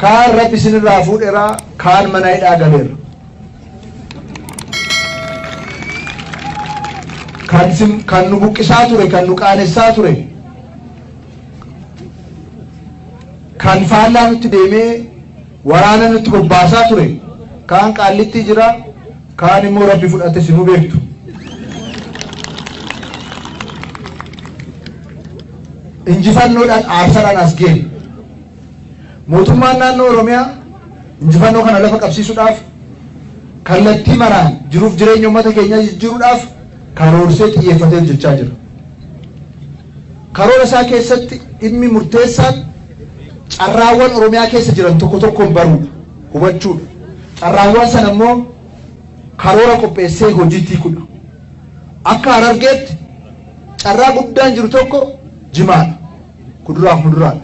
Kaan Rabbi isinirraa fuudheera, kaan mana hidhaa galeera. Kan nu buqqisaa ture, kan nu qaanessaa ture, kan faallaa nutti deemee waraana nutti bobbaasaa ture, kaan Qaallitti jira, kaan immoo Rabbi fudhate, sinuu beektu. Injifannoodhaan aarsaadhaan as geenye. Mootummaan naannoo Oromiyaa injifannoo kana lafa qabsiisuudhaaf, kallattii maraan jiruuf jireenya uummata keenyaa jijjiiruudhaaf karoorsee xiyyeeffatee hojjechaa jira. Karoora isaa keessatti dhimmi murteessaan carraawwan Oromiyaa keessa jiran tokko tokkoon baruudha, hubachuudha. Carraawwan sana immoo karoora qopheessee hojiitti hiikuudha. Akka Harargeetti carraa guddaan jiru tokko jimaadha. Kuduraaf muduraadha.